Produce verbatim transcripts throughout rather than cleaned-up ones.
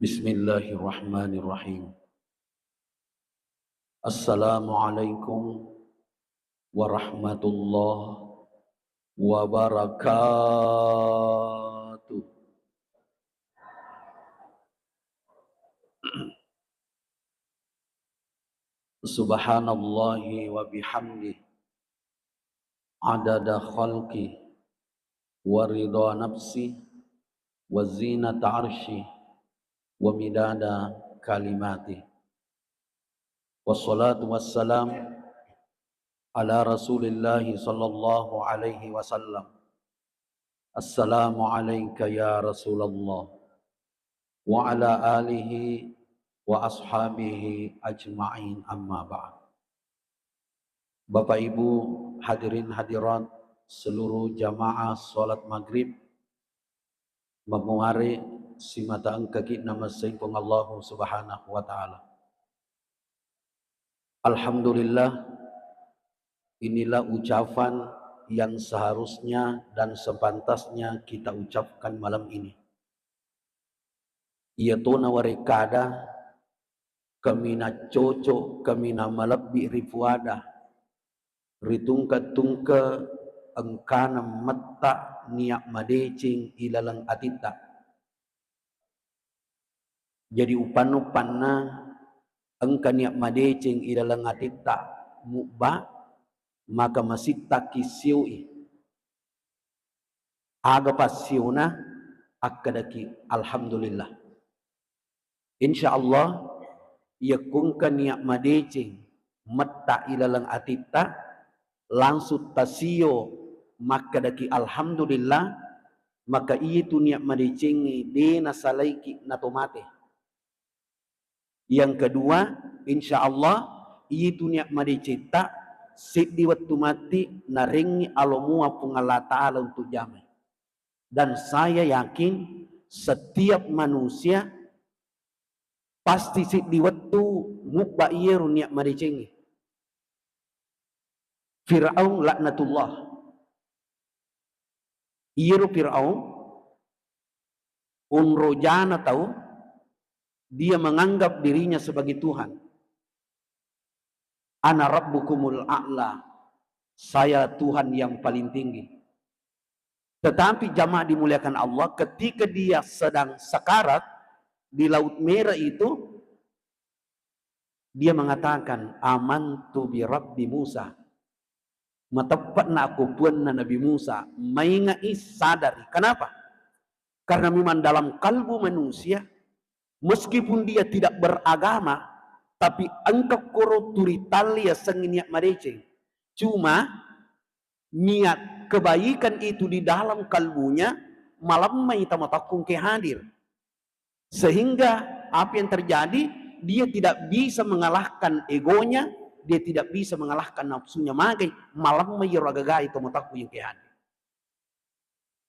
Bismillahirrahmanirrahim. Assalamualaikum warahmatullahi wabarakatuh. Subhanallahi wa bihamdi, adada khalqi, wa ridha nafsi, wa zinata arshi, wa midada kalimati. Wassalatu wassalam ala Rasulillahi sallallahu alaihi wasallam. Assalamu alaika ya Rasulullah, wa ala alihi wa ashabihi ajma'in, amma ba'd. Bapak Ibu, hadirin hadirat, seluruh jamaah salat maghrib, mamuare simata engkaki namassempung Allahu Subhanahu wa Ta'ala. Alhamdulillah, inilah ucapan yang seharusnya dan sepantasnya kita ucapkan malam ini. Iyatona warekkada, kaminang coco, kaminang malebbi ri puada, ritungke-tungke engkana metta niat madeceng ilaleng atitta. Jadi upanna-upanna engka niat madeceng ilaleng atitta mubba, maka masitta kissioi. Aga passiona? Akkedaki, alhamdulillah. Insya Allah, yakko engka niat madeceng metta ilaleng atitta, langsung tasio makkedaki alhamdulillah, maka iyetu niat madecengnge de nasalaiki nato mate. Yang kedua, insya Allah, iyetu niat madecetta seddi wettu matti narengngi alomuwa Puang Allah Ta'ala untuk jamai. Dan saya yakin setiap manusia pasti seddi wettu mubba iyero niat madecengnge. Fir'aun laknatullah. Iyero Fir'aun, onrojana tau, dia menganggap dirinya sebagai Tuhan. "Ana rabbukumul a'la," saya Tuhan yang paling tinggi. Tetapi jamaah dimuliakan Allah, ketika dia sedang sekarat di Laut Merah itu, dia mengatakan, "Amantu bi Rabbi Musa." Mateppe'na akko puanna Nabi Musa, maingai, sadari. Kenapa? Karena memang dalam kalbu manusia, meskipun dia tidak beragama, tapi engka koro turitalli yasengnge niat madeceng. Cuma niat kebaikan itu di dalam kalbunya malemmai tamatakku engke hadir. Sehingga apa yang terjadi? Dia tidak bisa mengalahkan egonya, dia tidak bisa mengalahkan nafsunya. Magai, malemmai iyaro agagai tamatakku engke hadir.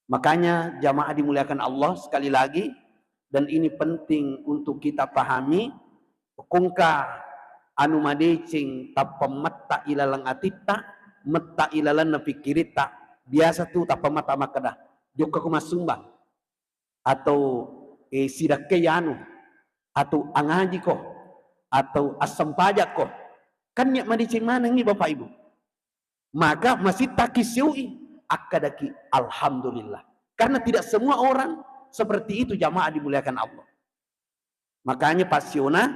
Makanya jamaah dimuliakan Allah, sekali lagi, dan ini penting untuk kita pahami, ko engka anu madeceng tappa metta ilaleng atitta, metta ilalenna pikkiritta, biasa tu tappa metta makkeda, "Jokkako massumbang," atau, eh, "Sidakkai anu," atau "Angajiko," atau "Assempajakko." Kan niat madeceng manengngi, Bapak Ibu. Maka masitta kissioi, akkedaki alhamdulillah. Karena tidak semua orang seperti itu, jamaah dimuliakan Allah. Makanya passiona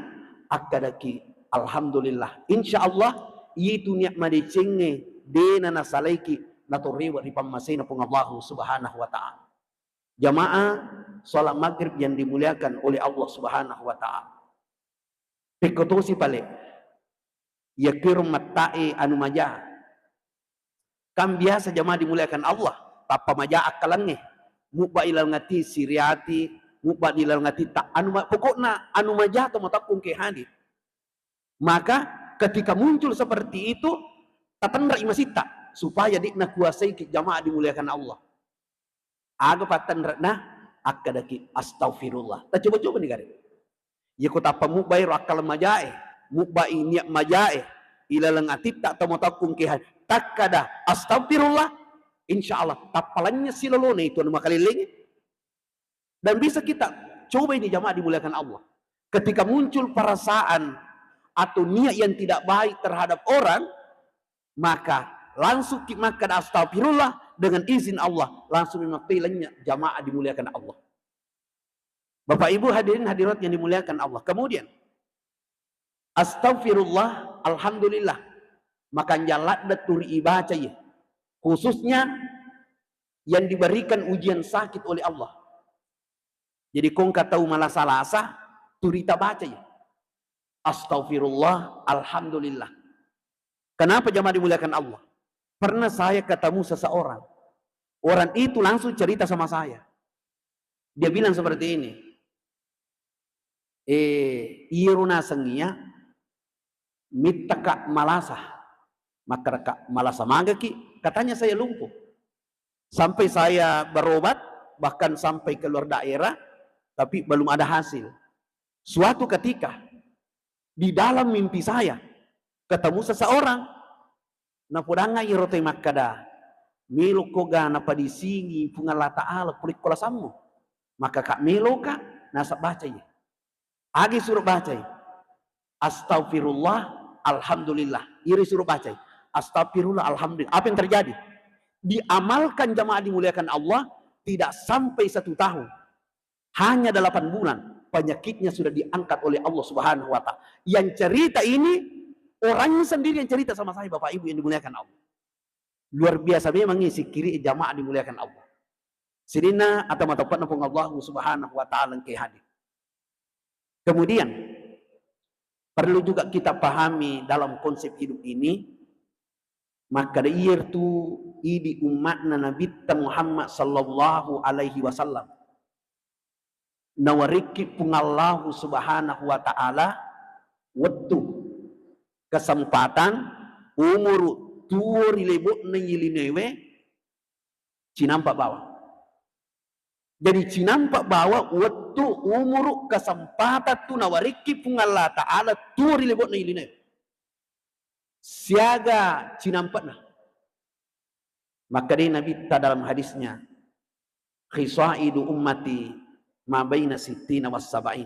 akkedaki alhamdulillah. Insya Allah, itu niat madecengnge dena nasalaiki, natorewe ri pammasena Puang Allah Subhanahu wa Ta'ala. Jamaah salat maghrib yang dimuliakan oleh Allah Subhanahu wa Ta'ala. Pekko tosi pale, yakkiro mettae anu maja. Kan biasa jamaah dimuliakan Allah, tappa maja akkalengnge. Mubba ilaleng ati siriati, mubba ilaleng ati ta-, anu ma-, pokokna anu maja to matakku engke hadir. Maka ketika muncul seperti itu, tatenrai masitta supaya de'na kuasaiki, jamaah dimuliakan Allah. Aga pattenre'na? Akkedaki, "Astaghfirullah." Tacoba-coba ni gare. Yako tappa mubbai ro akkaleng majae, mubbai niat majae, ilaleng atitta tau matakku engke ha-, takkada, "Astaghfirullah," insya Allah, tappa lanynya silolona itu anu makalellengnge. Dan bisa kita Coba ini jamaah dimuliakan Allah. Ketika muncul perasaan atau niat yang tidak baik terhadap orang, maka langsung ki makkada astagfirullah, dengan izin Allah langsung memang lenyap, jamaah dimuliakan Allah. Bapak Ibu hadirin hadirat yang dimuliakan Allah. Kemudian, astagfirullah, alhamdulillah. Maka ladde turi ibacai. Khususnya yang diberikan ujian sakit oleh Allah. Jadi, ko engka tau malasa-lasa, turi tabacai. Astagfirullah, alhamdulillah. Kenapa jamaah dimuliakan Allah? Pernah saya ketemu seseorang. Orang itu langsung cerita sama saya. Dia bilang seperti ini, "Eh, iyaro naseng iya, mittaka malasa." Makkedaka, "Malasa magaki?" Katanya saya lumpuh. Sampai saya berobat, bahkan sampai keluar daerah, tapi belum ada hasil. Suatu ketika, di dalam mimpi saya, ketemu seseorang. Napodangnga iyaro tau makkada, "Meloko ga napadisingi Puang Allah Ta'ala pole ko lasammu?" Makkaka, "Meloka." Nasaba bacai. Agi suro bacai? Astagfirullah, alhamdulillah. Iri suro bacai. Astagfirullah, alhamdulillah. Apa yang terjadi? Diamalkan jamaah dimuliakan Allah, tidak sampai satu tahun. Hanya delapan bulan, penyakitnya sudah diangkat oleh Allah Subhanahu wa Ta'ala. Yang cerita ini, orangnya sendiri yang cerita sama saya, Bapak Ibu yang dimuliakan Allah. Luar biasa memang ini sikkiri jamaah dimuliakan Allah. Sininna atau matapatna Puang Allah Subhanahu wa Ta'ala engke hadir. Kemudian, perlu juga kita pahami dalam konsep hidup ini, makkada iyatu idi umma'na Nabitta Muhammad sallallahu alaihi wasallam. Nawarikki Puang Allahu Subhanahu wa Ta'ala wettu, kesempatan, umuru tuo ri lebo'na ilinoewe, cinampa bawang. Jadi, cinampa bawang wettu, umuru, kesempatan tu nawarikki Puang Allah Ta'ala tuo ri lebo'na ilinoewe. Siaga cinampa'na. Makkeda Nabitta dalam hadisnya, "Khisaidu ummati ma baina sittina was sab'in."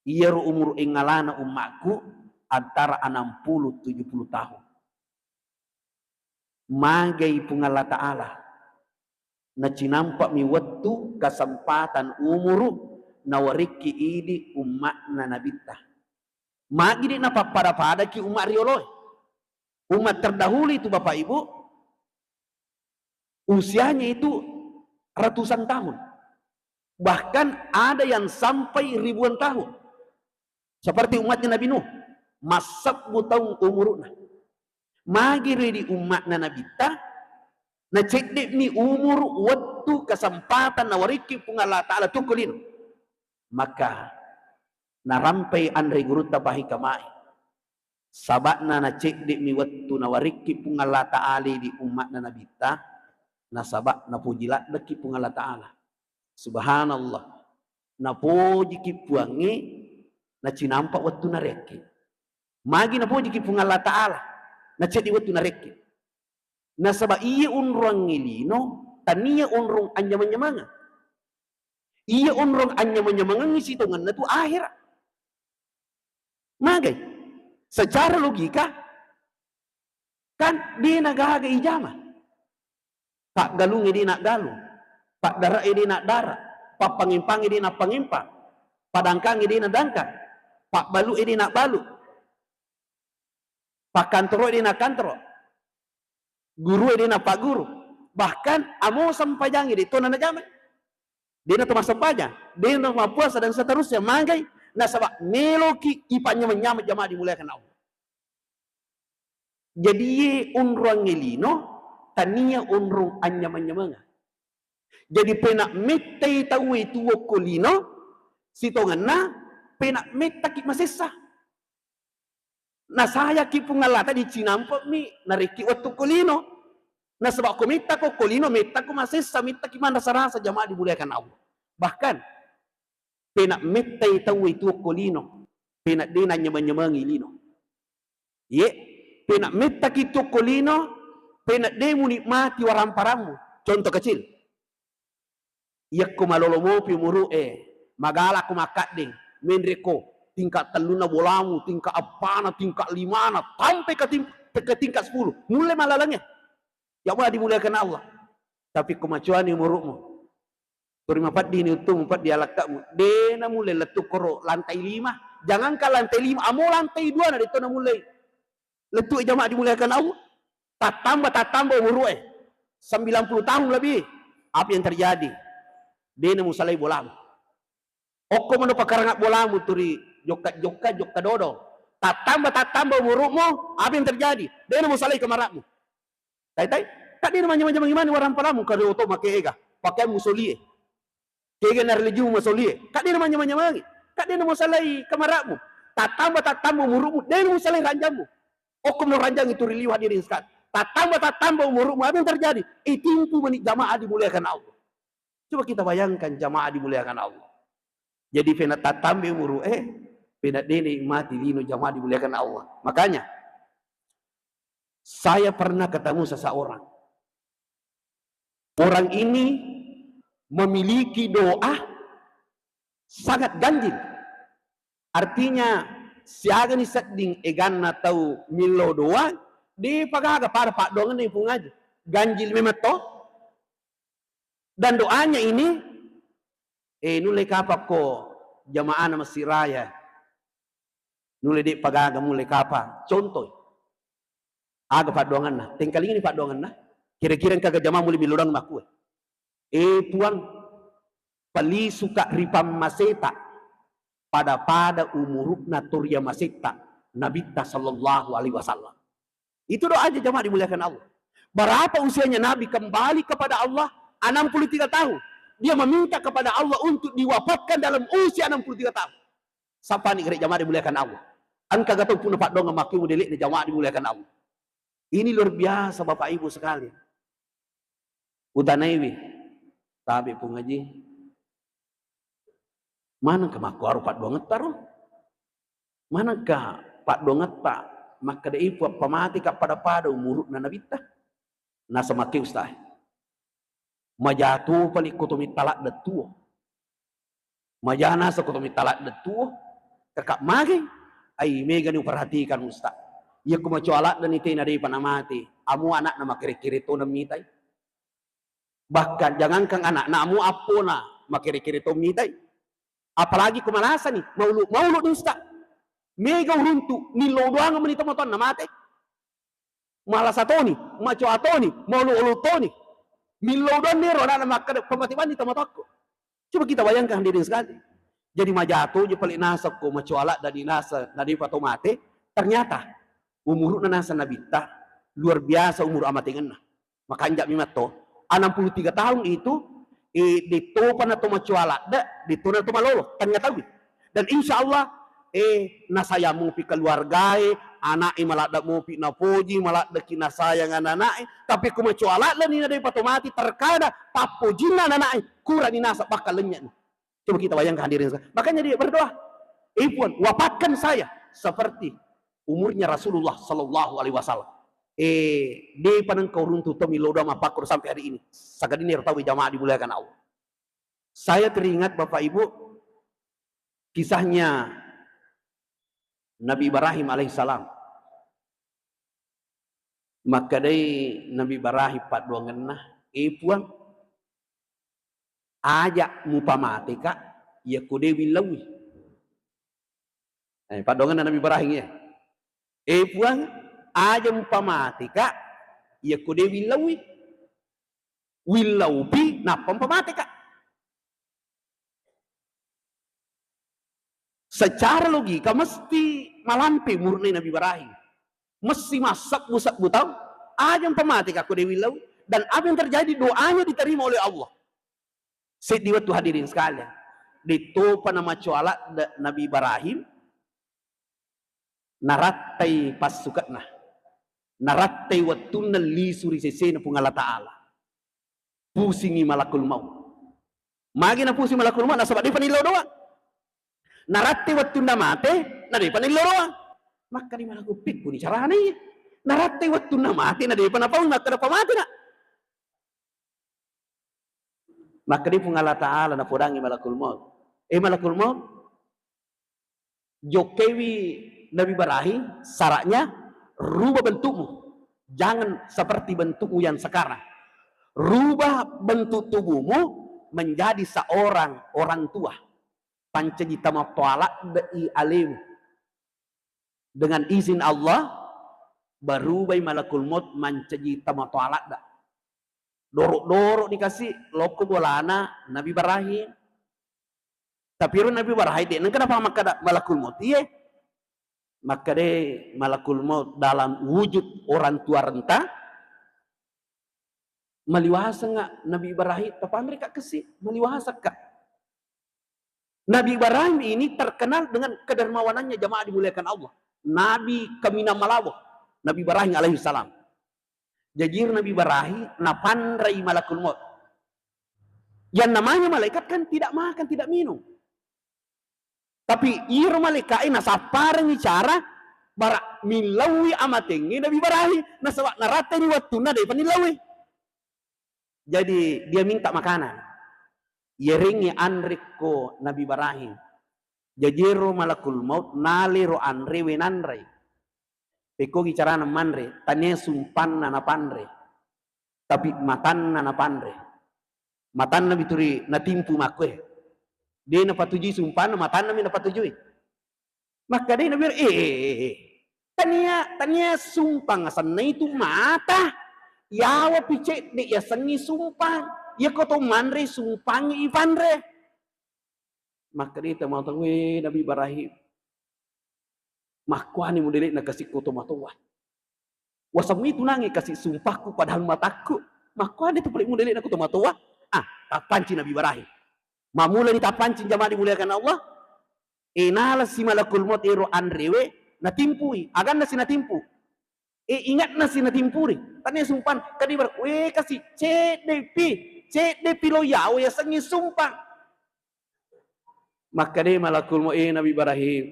Iyaro umuru engngalana ummakku antara enam puluh tujuh puluh tahun. Magai Puang Allah Ta'ala, nacinampa'mi wettu, kesempatan, umuru, nawarikki idi umma'na Nabitta. Magi de' napappada-padaki umma' rioloe. Umma' terdahulu itu, Bapak Ibu, usianya itu ratusan tahun. Bahkan ada yang sampai ribuan tahun. Seperti umatnya Nabi Nuh, massebbu taung umuru'na. Magi ri di umma'na Nabitta, nacedde'mi umuru, wettu, kesempatan nawarikki Puang Allah Ta'ala tuo ko lino. Maka narampai anre gurutta bahi kamai. Saba'na nacedde'mi wettu nawarikki Puang Allah Ta'ala di umma'na Nabitta, nasaba napoji laddekki Puang Allah Ta'ala. Subhanallah. Napojiki Puangnge, nacinampa wettu narekki. Magi napojiki Puang Allah Ta'ala, nacedde wettu narekki. Nasaba iya onroangnge lino, tania onrong anyameng-nyamengeng. Iya onrong anyameng-nyamengengngi sitongenna tu ahera. Magai? Secara logika, kan de' nagaga ijama. Paggalungnge de' naggalung, paddare'e de' naddare', pappangempangngé de' nappangempang, padangkangngé de' nadangkang, pabbalu'é de' nabbalu', pakkantoro'é de' nakkantoro', gurué de' nappagguru. Bahkan amo sempajangngé de' tona najamai. De' nato massempajang, de' nato mappuasa dan seterusnya. Magai? Nasaba meloki ipanyameng-nyameng, jamaah dimuliakan Allah. Jadi iye onroangngé lino, tania onrong anyameng-nyamengeng. Jadi pena mettai tauwé tuwo ko lino, sitongenna pena mettaki masessa. Nasayaki Puang Allah Ta'ala, dicinampemi narekki wettu ko lino. Nasaba ko mettako ko lino, mettako masessa, mettaki manrasa-rasa, jamaah dimuliakan Allah. Bahkan pena mettai tauwé tuwo ko lino, pena de' nanyameng-nyamengi lino. Iye, pena mettaki tuwo ko lino, pena de' munikmati waramparammu. Contoh kecil. Yakko malolo mopi umuru'é, Magalakko makkaddeng, menrekko tingkat tellunna bolamu, tingkat appana, tingkat limana, sampai ke tim-, ke tingkat sepuluh. Mulle malalengnge. Ya Allah, dimuliakan Allah. Tapi ko macoani umuru'mu, turi mapeddini uttumu, peddi alakkamu, de namulle lettu koro lantai lima. Jangankan lantai lima, amo lantai dua na detto namulle. Lettu, jamaah dimuliakan Allah. Tattamba, tattamba umuru'e. Sembilan puluh tahun lebih. Apa yang terjadi? De namusalai bolamu. Okko mano pakaranga bolamu turi jokka-jokka, jokka dodong. Tattamba, tattamba umuru'mu, apa yang terjadi? De namusalai kamara'mu. Tai-tai, kan de namanyamang-nyamangi mani warampalamu, kado oto make ega, pakeang musolie. Kega na religiu masolie. Kan de namanyamang-nyamangi. Kan de namusalai kamara'mu. Tattamba, tattamba umuru'mu, de namusalai ranjammu. Okko mano ranjang itu riliwa, hadirin sekalian. Tattamba, tattamba umuru'mu, apa yang terjadi? Itimpu mani, jamaah dimuliakan Allah. Coba kita bayangkan, jamaah dimuliakan Allah. Jadi pena tattamba umuru'e, pena de naimati lino, jamaah dimuliakan Allah. Makanya, saya pernah ketemu seseorang. Orang ini memiliki doa sangat ganjil. Artinya, siagani sedding eganna tau millau doa, depa gaga pada paddoangenna ipung aja. Ganjil memang to. Dan doanya ini, eh, nulle kapang ko jamaahna Masjid Raya. Nulle de'pa gaga mulle kapang. Contoh, aga paddoangenna? Tengkalingini paddoangenna. Kira-kira engka ga jamaah mulle millau doang makkue? Eh, Puang, palisuka ri pammaseta pada-pada umuru'na to ri amasetta Nabitta sallallahu alaihi wasallam. Itu doanya, jamaah dimuliakan Allah. Berapa usianya Nabi kembali kepada Allah? Enam puluh tiga tahun. Dia meminta kepada Allah untuk diwafatkan dalam usia enam puluh tiga tahun. Sapani gare, jamaah dimuliakan Allah. Engka ga tau punna paddoangeng makkue mudelekna, jamaah dimuliakan Allah. Ini luar biasa, Bapak Ibu sekalian. Utanaiwi, tabe Pung Haji. Manengka makkuaro paddoangetta ro? Manengka paddoangetta makkeda, "Ipuang, pamateka pada-pada umuru'na Nabitta"? Naseng makkeda, "Ustaz, majato pale ko tomitta ladde tuo. Maja naseng ko tomitta ladde tuo. Kakak mage, ai megani uperhatikan, Ustaz. Iya ko macoa ladde ni tena depa namate, amo anakna makere-kere tona mitai." Bahkan jangankan anakna, amo appona makere-kere to mitai. Apalagi ko malasani, maulu-maulu ni Ustaz. Mega uruntu, millau doang mani tomatoanna mate. Malasa toni, macoa toni, maulu-ulu toni. Millau doang nero anakna makkeda, "Pamate banni tomatoakku." Coba kita bayangkan, hadirin sekalian. Jadi majato je pale naseng ko macoa ladde ni naseng na depa to mate, ternyata umuru'na naseng Nabitta luar biasa umuru amatengenna. Makanja'mi matto. Enam puluh tiga tahun itu, eh, dettopa na to macoa ladde, detto na to malolo, tengnga taui. Dan insya Allah, eh, nasayang mopi keluargae, anak'e maladde mopi napoji, maladdeki nasayang anak-anak'e. Tapi ko macoa ladde ni na depa to mati, terkadang pappojinna anak-anak'e kurani naseng, bahkan lennya'ni. Coba kita bayangkan, hadirin sekalian. Makanya dia berdoa, "Eh, Puang, wafatkan saya seperti umurnya Rasulullah sallallahu alaihi wasallam." Eh, depa nengka uruntu to millau doang mappakkoro sampai hari ini. Sagadinna ero tau, jamaah dimuliakan Allah. Saya teringat, Bapak Ibu, kisahnya Nabi Ibrahim alaihissalam. Makkedai Nabi Ibrahim paddoangenna, "Eh, Puang, aja mupamateka, yakko de willaui." Eh, paddoangenna Nabi Ibrahim, ya. "Eh, Puang, aja mupamateka, yakko de willaui. Willaupi, nappa mupamateka." Secara logika mesti malampe umuru'na Nabi Ibrahim. Mesti massebbu-sebbu taung, "Aja mupamateka ko de willau." Dan apa yang terjadi? Doanya diterima oleh Allah. Seddi wettu, hadirin sekalian, dettopa namacoa ladde Nabi Ibrahim, narattai passuke'na, narattai wettunna lisu ri sesena Puang Allah Ta'ala. Pusingi malakul maut. Magi napusi malakul maut? Nasaba depa nillau doang. Narattai wettunna mate, na depa nillau doang. Makkeda malakul, "Pekkuni carana iya? Narattai wettunna mate, na depa napaui, makkeda pamatena." Makkeda Puang Allah Ta'ala, napodangi malakul maut, Eh, malakul maut, jokkaiwi Nabi Ibrahim, syaratnya rubah bentukmu. Jangan seperti bentukmu yang sekarang. Rubah bentuk tubuhmu menjadi seorang orang tua. Pancaji tomatoa ladde'i alemu. Dengan izin Allah, barubai malakul maut mancaji tomatoa ladde. Doro-doro ni kasi lokko bolana Nabi Ibrahim. Tapi ero Nabi Ibrahim de' nengka napa makkada malakul maut iye. Makkadai malakul maut dalam wujud orang tua renta, maliwasengnga Nabi Ibrahim, tapanreka kesi, maliwasekka. Nabi Ibrahim ini terkenal dengan kedermawanannya, jamaah dimuliakan Allah. Nabi kaminang malabo, Nabi Ibrahim alaihi salam. Jaji ero Nabi Ibrahim napanrai malakul maut. Yang namanya malaikat kan tidak makan, tidak minum. Tapi iro malaika'e nasapparengngi cara bara millauwi amatengnge Nabi Ibrahim, nasaba naratteni wettunna de'pa nillauwi. Jadi dia minta makanan. Yerengngi anrekko Nabi Ibrahim. Jaji ero malakul maut nalero anre we nanrei. Pekkogi carana manre, tania sumpanna napanre, tapi matanna napanre. Matanna mituri natimpu makkue. De' napatujui sumpanna, matanna mi napatujui. Makkadai Nabi, eh, eh, eh, eh. Tania, tania sumpang asenna itu mata. Yawa pi cedde' yasengngi sumpang. Yako to manre sumpangngi ipanre. Makkadai tau mata, we Nabi Ibrahim. Makkuani mudele'na kasi ko tomatoa. Wasemmi tu nangnge kasi sumpahku padahal matakku. Makkuani tu pole mudele'na ko tomatoa. Ah, tappanci Nabi Ibrahim. Mamulani tappanci jamaah dimuliakan Allah. E, nala si malakul maut ero anrewe natimpui. Aganna si natimpu. E, ingatna si natimpuri. Tania sumpan, kadi bar-, we kasi cedde' pi, cedde' pi lo yawo yasengngi sumpang. Makkadai malakul maut, eh, Nabi Ibrahim,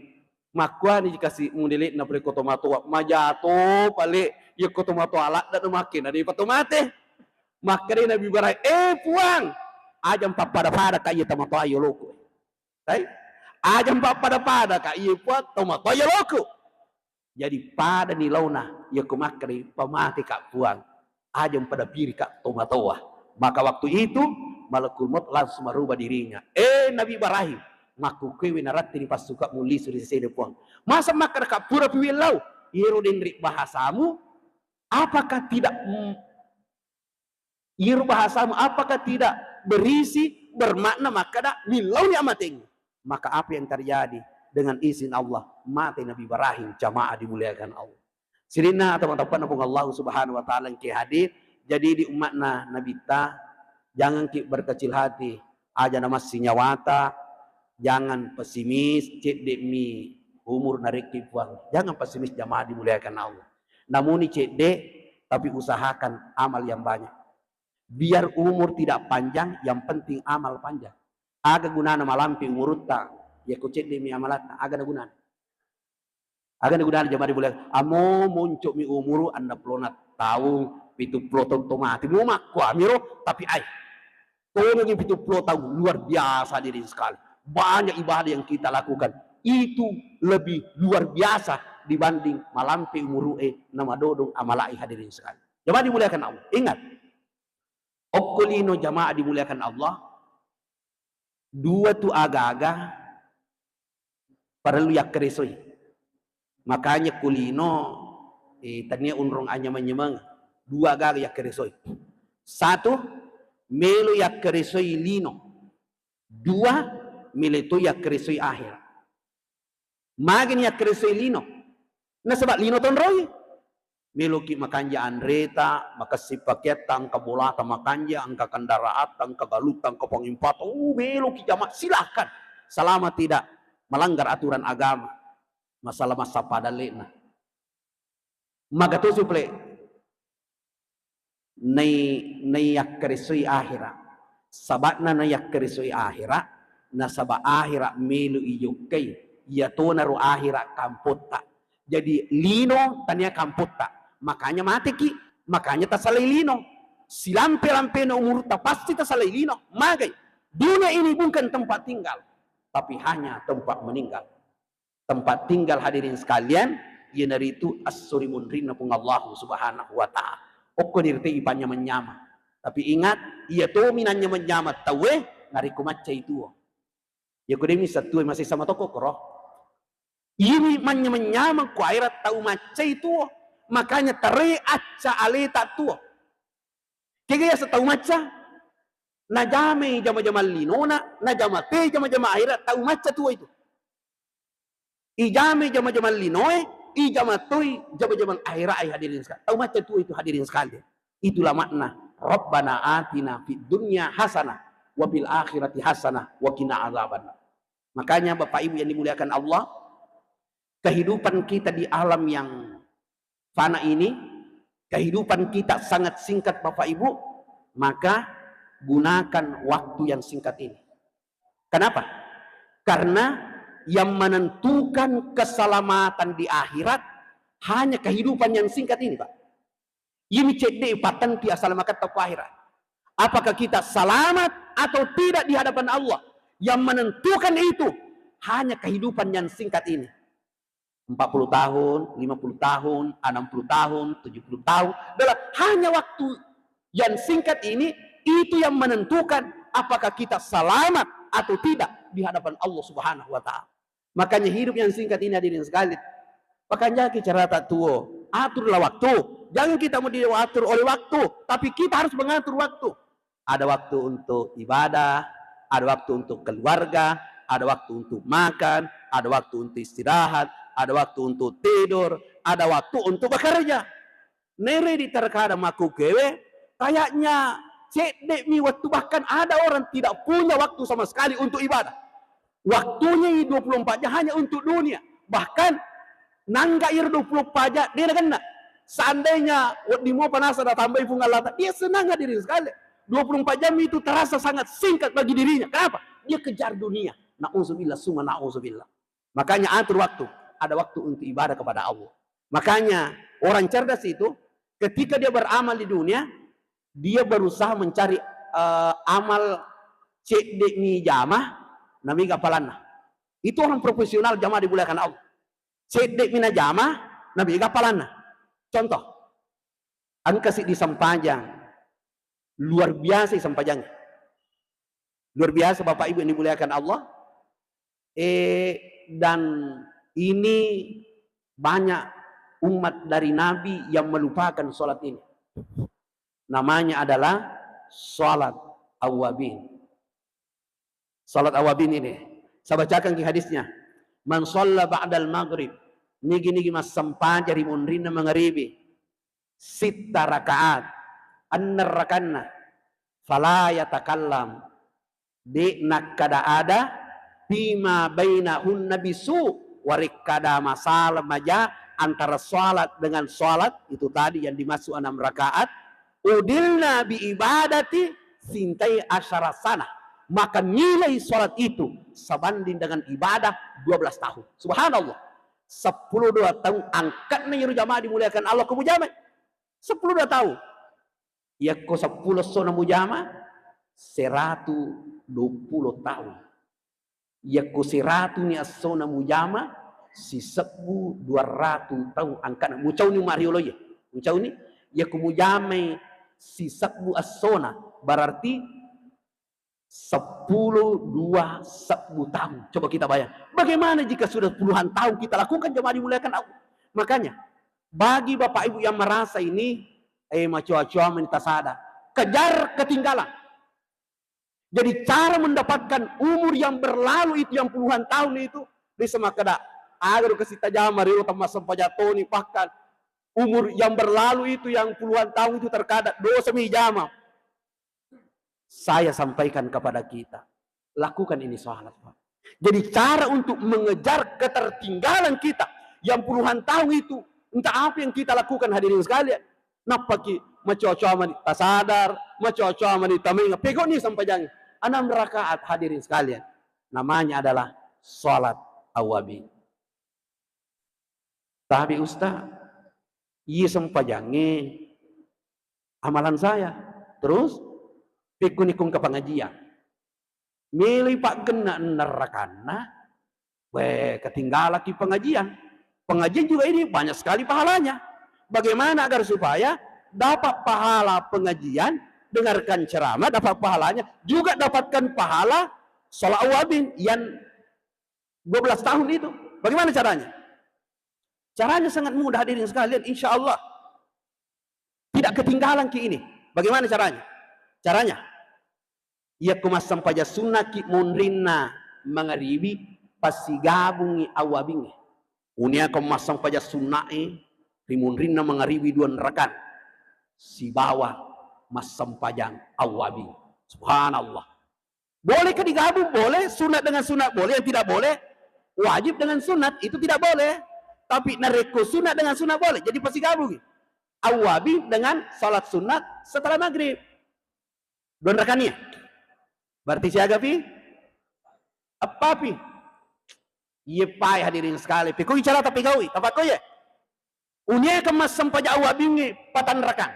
makkuani kasi mudele'na pole ko tomatoa, majato pale, yako tomatoa ladde' na makkeda de'pa to mate. Makkadai Nabi Ibrahim, eh, Puang, aja mpappada-pada ka iye tomatoa yoloko. Hai? Aja mpappada-pada ka iye Puang tomatoa yoloko. Jadi padani laona, yako makkeda, pamateka Puang, aja pada pirika tomatoa. Maka waktu itu malakul maut langsung merubah dirinya. Eh, Nabi Ibrahim, makkukkuewe narattini passukamu lisu ri sesena Puang. Masa makkeda ka pura pi wellau? Iyero denre bahasamu, apakah tidak, mm, Iyaro bahasamu apakah tidak berisi, bermakna makkeda millauni amatengnge? Maka apa yang terjadi? Dengan izin Allah, mate Nabi Ibrahim, jamaah dimuliakan Allah. Sininna tama-, tapana Puang Allah Subhanahu wa Ta'ala engke hadir. Jadi di umatna Nabitta, jangan ki berkecil hati, aja namassi nyawata, jangan pesimis, cedde'mi umur narekki Puang. Jangan pesimis jamaah dimuliakan Allah. Namuni cedde, tapi usahakan amal yang banyak. Biar umur tidak panjang, yang penting amal panjang. Aga gunana malampe umurutta, yako cedde'mi amalatta, aga na gunana? Aga na gunana jamaah dimuliakan? Amo monco'mi umuru enneng pulona taung, pitu pulo taung to mati. Mo makkuamiro, tapi ai, tongengi pitu pulo taung, luar biasa diri sekali. Banyak ibadah yang kita lakukan, itu lebih luar biasa dibanding malampe umuru'e namadodong amala'i, hadirin sekali. Jamaah dimuliakan Allah. Ingat, okko lino jamaah dimuliakan Allah, dua tu aga-aga parellu yakkeresoi. Makanya ku lino, eh, tania unrong anyameng-nyameng, dua aga-aga yakkeresoi. Satu, melo yakkeresoi lino. Dua, melo to yakkeresoi akhera. Magani yakkeresoi lino? Nasaba lino tonroi. Meloki makanja anreta, makessing pakeatta, engka bolata makanja, engka kendaraatta, engka galutta, engka pangimpata. Uh, meloki jama, silahkan. Selama tidak melanggar aturan agama. Masalah massappa dalle'na. Magatosi pole nai-, naiyakkaressoi akhera. Saba'na naiyakkaressoi akhera, nasaba akhera melo ijokkai, iyatonaro akhera kampotta. Jadi lino tania kampotta, makanya mateki, makanya tasalai lino. Silampe-lampena umurutta pasti tasalai lino. Magai? Dunia ini bukan tempat tinggal. tapi hanya tempat meninggal. Tempat tinggal, hadirin sekalian, iyanaritu esso ri munrinna Puang Allahu Subhanahu wa Ta'ala. Okko dirite ipanyameng-nyameng. Tapi ingat, iya tomi nanyameng-nyameng tauwe narekko maccai tuo. Iyako de' misseng tuo, masessa matokko koro. Iyami manyameng-nyameng ko akhirat tau maccai tuo. Makanya tare acca aleta tuo. Kega yaseng tau macca? Najamai jama-jamang linona, najama toi jama-jamang akhirat, tau macca tuo itu. Ijamai jama-jamang linoe, ijama toi jama-jamang akhirat, ai hadirin sekalian. Tau macca tuo itu, hadirin sekalian. Itulah makna Rabbana atina fid dunya hasanah wa fil akhirati hasanah wa qina adzabannar. Makanya Bapak Ibu yang dimuliakan Allah, kehidupan kita di alam yang fana ini, kehidupan kita sangat singkat, Bapak Ibu, maka gunakan waktu yang singkat ini. Kenapa? Karena yang menentukan keselamatan di akhirat hanya kehidupan yang singkat ini, Pak. Iyami cedde' patenti asalamaketta ko akhirat. Apakah kita selamat atau tidak di hadapan Allah? Yang menentukan itu hanya kehidupan yang singkat ini. Empat puluh tahun, lima puluh tahun, enam puluh tahun, tujuh puluh tahun. Dalam hanya waktu yang singkat ini, itu yang menentukan apakah kita selamat atau tidak di hadapan Allah Subhanahu wa Ta'ala. Makanya hidup yang singkat ini, hadirin sekalian, pakanjaki carata tuo, aturlah waktu. Jangan kita mau diatur oleh waktu, tapi kita harus mengatur waktu. Ada waktu untuk ibadah, ada waktu untuk keluarga, ada waktu untuk makan, ada waktu untuk istirahat, ada waktu untuk tidur, ada waktu untuk bekerja. Nere di terkadang makkukkewe, kayaknya cedde'mi waktu, bahkan ada orang tidak punya waktu sama sekali untuk ibadah. Waktunya dua puluh empat jam hanya untuk dunia. Bahkan nangga iro dua puluh empat jam, de' nagenna. Seandainya wedding mopa nasaba natambai Puang Allah Ta'ala, dia senang, hadirin sekalian. Dua puluh empat jam itu terasa sangat singkat bagi dirinya. Kenapa? Dia kejar dunia. Na'udzubillah, summa na'udzubillah. Makanya atur waktu. Ada waktu untuk ibadah kepada Allah. Makanya orang cerdas itu, ketika dia beramal di dunia, dia berusaha mencari, eh, amal cedde'mi jama, namiga palanna. Itu orang profesional, jamaah dimuliakan Allah. Cedde'mi najama, namiga palanna. Contoh, engka siddi sempajang, luar biasa sempajang. Luar biasa, Bapak Ibu yang dimuliakan Allah. Eh, dan ini banyak umat dari Nabi yang melupakan sholat ini. Namanya adalah sholat awabin. Sholat awabin ini. Saya bacakan ki hadisnya. Man shalla ba'dal maghrib. Nigi-nigi massempajang ri munrinna mangaribi. Sitta rakaat. Enneng rakanna. Fala yatakallam. De' nakkada-ada, fima bainahunna bisu, warekkada masalah maja antara salat dengan salat, itu tadi yang dimaksud enam rakaat, udilna bi ibadati sintai asyara sana, maka nilai salat itu sebanding dengan ibadah dua belas tahun. Subhanallah. Seppulo dua tahun angkatna iro jamaah dimuliakan Allah, ko mujamai. Seppulo dua tahun. Yakko seppulo essona mujama, seratu duappulo taung. Yakko seratuni essona mujama, sisebbu dua ratu taung angkana. Mucauni marioloe. Mucauni, yakko mujamai sisebbu essona, berarti seppulo dua sebbu tahun. Coba kita bayang, bagaimana jika sudah puluhan tahun kita lakukan, jemaah dimuliakan Allah? Makanya, bagi Bapak Ibu yang merasa ini, eh, macoa-coa meni tasada, kejar ketinggalan. Jadi, cara mendapatkan umur yang berlalu itu, yang puluhan tahun itu, bisa makkeda, aga ro kasi tajama ri tammassempajang toni, bahkan umur yang berlalu itu, yang puluhan tahun itu, terkadang dosa mi jama. Saya sampaikan kepada kita, lakukan ini salat, Pak. Jadi, cara untuk mengejar ketertinggalan kita yang puluhan tahun itu, entah apa yang kita lakukan, hadirin sekalian. Nappaki macoa-coa mani tasadar, macoa-coa mani tamainga, pegoni sempajang enam rakaat, hadirin sekalian. Namanya adalah salat awabin. Tapi Ustaz, iya sempajangnge amalan saya. Terus, pekkuni kung ke pengajian. Melo paggenna nerrakanna, weh, ketinggalaki pengajian. Pengajian juga ini banyak sekali pahalanya. Bagaimana agar supaya dapat pahala pengajian, dengarkan ceramah, dapat pahalanya, juga dapatkan pahala sholat awwabin yang dua belas tahun itu. Bagaimana caranya? Caranya sangat mudah, hadirin sekalian, insya Allah. Tidak ketinggalan ki ini. Bagaimana caranya? Caranya, iya ko massempajang sunna ki munrinna mangaribi, passigabungi awwabingnge. Unia ko massempajang sunna e, ri munrinna mangaribi dua rakan, sibawa massempajang awwabing. Subhanallah. Bolehkah digabung? Boleh. Sunat dengan sunat boleh. Yang tidak boleh, wajib dengan sunat, itu tidak boleh. Tapi narekko sunat dengan sunat boleh, jadi pasti gabung. Awwabing dengan salat sunat setelah maghrib. Dua rakaat. Berarti siaga pi? Eppa pi? Iya pai, hadirin sekalian. Pekko bicara tapi gawi, tapakko ya. Unia ko massempajang awwabingnge, patanrakang.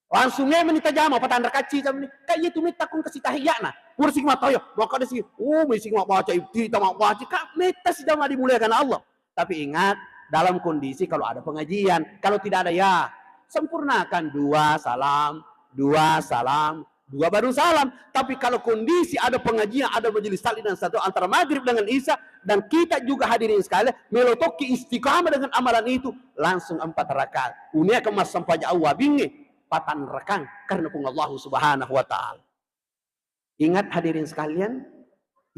Langsung e meni tajama, patanrakang ci jamani. Ka iya tu metta kung kasi tahiyana. Pura sigi matoyo, maka de sigi, oh, meni sigi mabbaca, iftitah mabbaca, ka metta si jama dimuliakan Allah. Tapi ingat, dalam kondisi kalau ada pengajian. Kalau tidak ada, ya, sempurnakan dua salam, dua salam, dua baru salam. Tapi kalau kondisi ada pengajian, ada majelis taklim dan satu antara maghrib dengan isya, dan kita juga, hadirin sekalian, melo tokki istiqamah dengan amalan itu, langsung empat rakaat. Unia ko massempajang awwabingnge, patanrakang karena Puang Allah Subhanahu wa Ta'ala. Ingat, hadirin sekalian,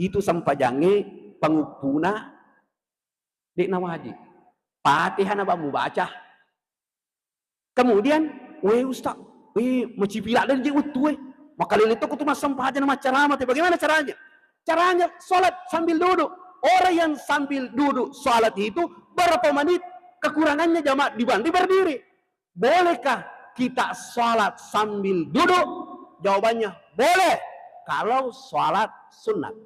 itu sempajangnge panguppuna de' nawajib. Fatihah na bang mubaca. Kemudian, weh, Ustaz, weh, macipi ladde' je' wettu, weh. Makalele to ko tu massempajang na maccarama te. Bagaimana caranya? Caranya salat sambil duduk. Orang yang sambil duduk salat itu berapa menit kekurangannya jamaah dibanding berdiri? Bolehkah kita salat sambil duduk? Jawabannya boleh, kalau salat sunat.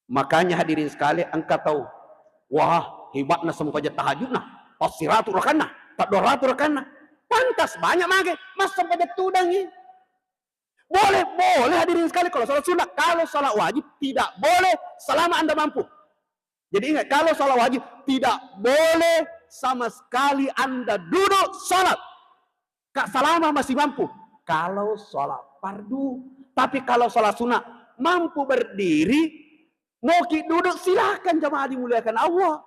Makanya, hadirin sekalian, engka tau, wah, hebatna sempajang tahajudna, passiratu rakanna, paddua ratu rakanna. Pantas banyak mage massempajang tudangi. Boleh, boleh, hadirin sekalian, kalau salat sunat. Kalau salat wajib tidak boleh selama Anda mampu. Jadi ingat, kalau salat wajib tidak boleh sama sekali Anda duduk salat. Kak, selama masih mampu. Kalau salat fardu. Tapi kalau salat sunat, mampu berdiri, mau ki duduk, silakan, jamaah dimuliakan Allah.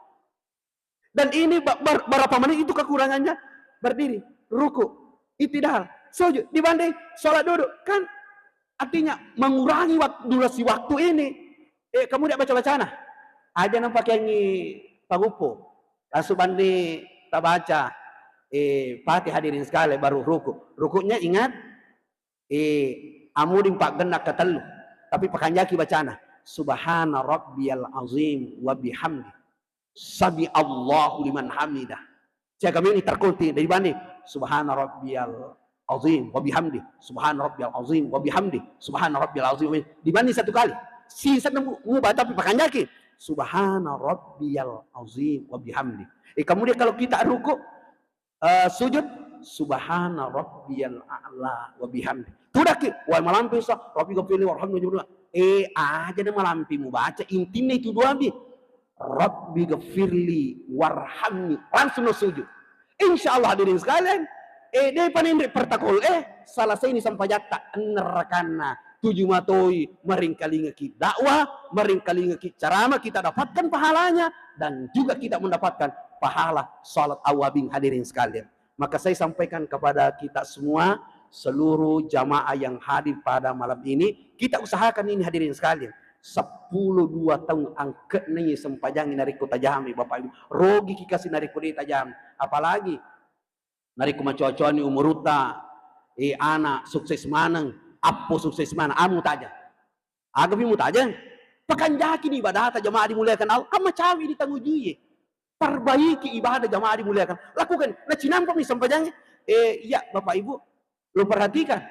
Dan ini ba-, ber-, berapa menit itu kekurangannya? Berdiri, ruku, itidal, sujud, dibanding salat duduk. Kan artinya mengurangi wak-, durasi waktu ini. Eh, kamu tidak baca-bacana. Aja nampakengi paguppo. Langsung bandi tabaca, eh, Fatihah, hadirin sekalian, baru ruku. Rukunya ingat, eh, amuding paggenna ketellu. Tapi pakanjaki bacana, "Subhana rabbiyal azim wa bihamdi. Sami Allahu liman hamidah." Siaga meni terkunti dari bandi, "Subhana rabbiyal azim wa bihamdi. Subhana rabbiyal azim wa bihamdi. Subhana rabbiyal azim." Di bandi satu kali. Sisa nemu, muba tapi pakanjaki, "Subhana rabbiyal azim wa bihamdi." Eh, kemudian kalau kita ruku, eh, sujud, "Subhana rabbiyal a'la wa bihamdi." Tudakki, wah, malampe sa, "Rabbi ghafirli warhamni." Eh, aja na malampe mubaca, intinna itu dua bi. "Rabbi ghafirli warhamni." Langsung no sujud. Insya Allah, hadirin sekalian, eh, de' panenre pertakol, eh, selesai ni sempajatta, ennerrakanna, tuju matoi, maringkalingaki dakwah, maringkalingaki ceramah, kita dapatkan pahalanya, dan juga kita mendapatkan pahala salat awabin, hadirin sekalian. Maka saya sampaikan kepada kita semua, seluruh jamaah yang hadir pada malam ini, kita usahakan ini, hadirin sekalian. Seppulo dua taung angke'na sempajangnge narekko tajami, Bapak Ibu. Rogi ki kasi narekko de' tajami. Apalagi narekko macoa-coani umurutta, eh, ana sukses maneng, appo sukses maneng, amu taja. Aga pi mutajeng? Pakanjaki ni ibadata, jamaah dimuliakan Allah. Kan macawe ditangujui. Perbaiki ibadah, jamaah dimuliakan. Lakukan. Nacinampami sempajangnge. Eh, iya, Bapak Ibu, lo perhatikan.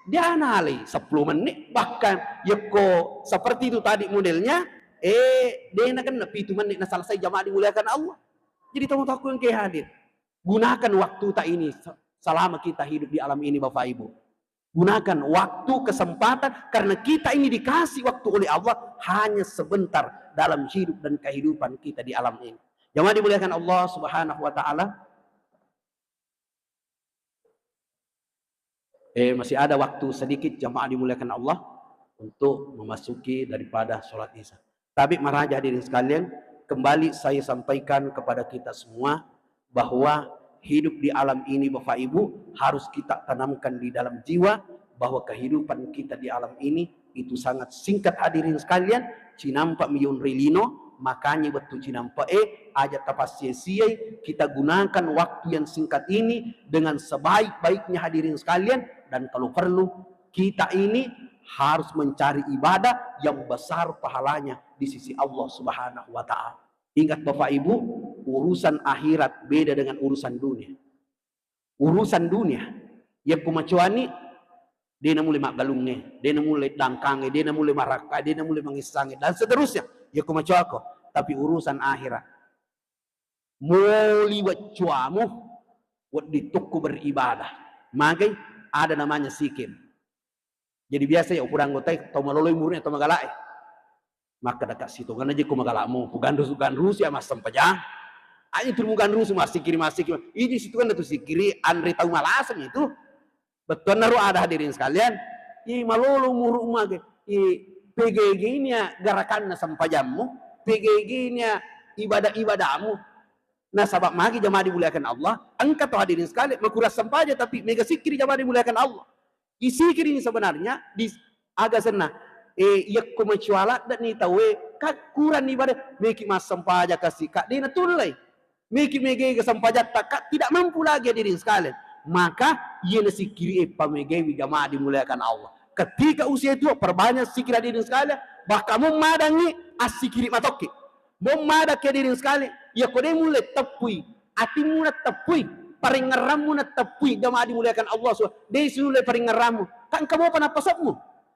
Dia nalai sepuluh menit. Bahkan, yekko seperti itu tadi modelnya, eh, de' nakenna pitu menit na selesai, jamaah dimuliakan Allah. Jadi, tamu takut yang kayak hadir. Gunakan waktu ta ini se-, selama kita hidup di alam ini, Bapak Ibu. Gunakan waktu, kesempatan, karena kita ini dikasih waktu oleh Allah hanya sebentar dalam hidup dan kehidupan kita di alam ini. Jamaah dimuliakan Allah Subhanahu wa Ta'ala, eh, masih ada waktu sedikit, jamaah dimuliakan Allah, untuk memasuki daripada sholat Isya. Tapi maraja, hadirin sekalian, kembali saya sampaikan kepada kita semua bahwa hidup di alam ini, Bapak Ibu, harus kita tanamkan di dalam jiwa bahwa kehidupan kita di alam ini itu sangat singkat, hadirin sekalian. Cinampa mi yonri lino, makanya wettu cinampa e aja tapassia-siai, kita gunakan waktu yang singkat ini dengan sebaik-baiknya, hadirin sekalian, dan kalau perlu kita ini harus mencari ibadah yang besar pahalanya di sisi Allah Subhanahu wa Ta'ala. Ingat, Bapak Ibu, urusan akhirat beda dengan urusan dunia. Urusan dunia, yakko macoani, de namule maggalungnge, de namule dangkangnge, de namule marakka, de namule mangissangnge, dan seterusnya. Yakko macoako, tapi urusan akhirat, moli waccuamu, wedding tokko beribadah. Magai? Ada namanya sikir. Jadi biasa ya, ukurang anggota tau malolo umurunya, tau magala e. Maka daka sitongan aja ko magalamu, puganrusu-ganrusu ya massempajang. Aja tu muganrusu massikiri, massikiri. Iji sitongan tu sikiri, anre tau malaseng itu. Bettuanna ro ada, hadirin sekalian. I malolo umuru mage. I pegege ini ya garakanna sempajammu, pegege ini ya ibadah-ibadahmu. Nasaba magi, jamaah dimuliakan Allah, engka to, hadirin sekalian, makurang sempaja tapi mega sikiri, jamaah dimuliakan Allah. Isikiri ini sebenarnya di aga senna, eh, yakko macuala dani tawe, ka kurang ibadah, meki massempaja kasi, ka dena tullai. Meki megega sempajatta, ka tidak mampu lagi, hadirin sekalian. Maka, iya nasikiri e pamegewi, jamaah dimuliakan Allah. Ketika usia tua, perbanyak sikir, hadirin sekalian. Bahkan mau madangi, assikiri matokki. Mo madakki, hadirin sekalian, yakko de mulle teppui, atimmu natteppui, parengngerammu natteppui, jamaah dimuliakan Allah subhanahu, de sulle parengngerammu. Kan engka mopa nappasemmu.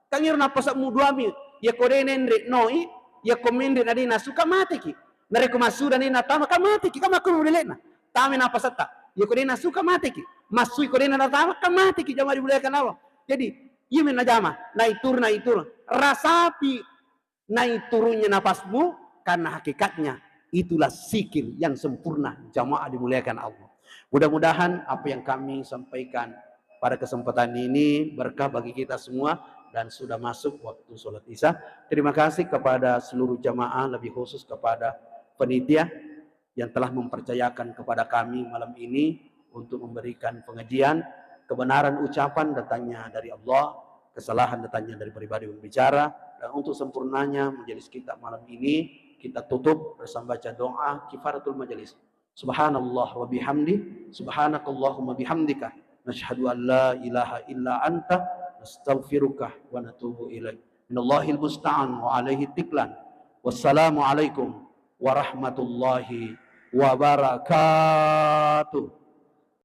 Kan iro nappasemmu duami, yakko de nenre noi, yakko menre na de nasuka, mateki. Narekko massuda de natama, kan mateki, kan makkuno dele'na. Tame nappasetta. Yakko de nasuka, mateki. Massui ko de natama, kan mateki, jamaah dimuliakan Allah. Jadi, iya men najama, naitur, naitur. Rasapi naik turunnya napasmu, karena hakikatnya itulah sikir yang sempurna, jamaah dimuliakan Allah. Mudah-mudahan apa yang kami sampaikan pada kesempatan ini berkah bagi kita semua dan sudah masuk waktu sholat Isya. Terima kasih kepada seluruh jamaah, lebih khusus kepada penitia yang telah mempercayakan kepada kami malam ini untuk memberikan pengajian. Kebenaran ucapan datangnya dari Allah, kesalahan datangnya dari pribadi pembicara. Dan untuk sempurnanya majelis kita malam ini, kita tutup bersama baca doa kifaratul majelis. Subhanallah wa bihamdi, subhanakallahumma bihamdika, nasyhadu an la ilaha illa anta, nastaghfiruka wa natubu ilaik. Minallahil musta'an wa alaihi tiklan. Wassalamualaikum warahmatullahi wabarakatuh.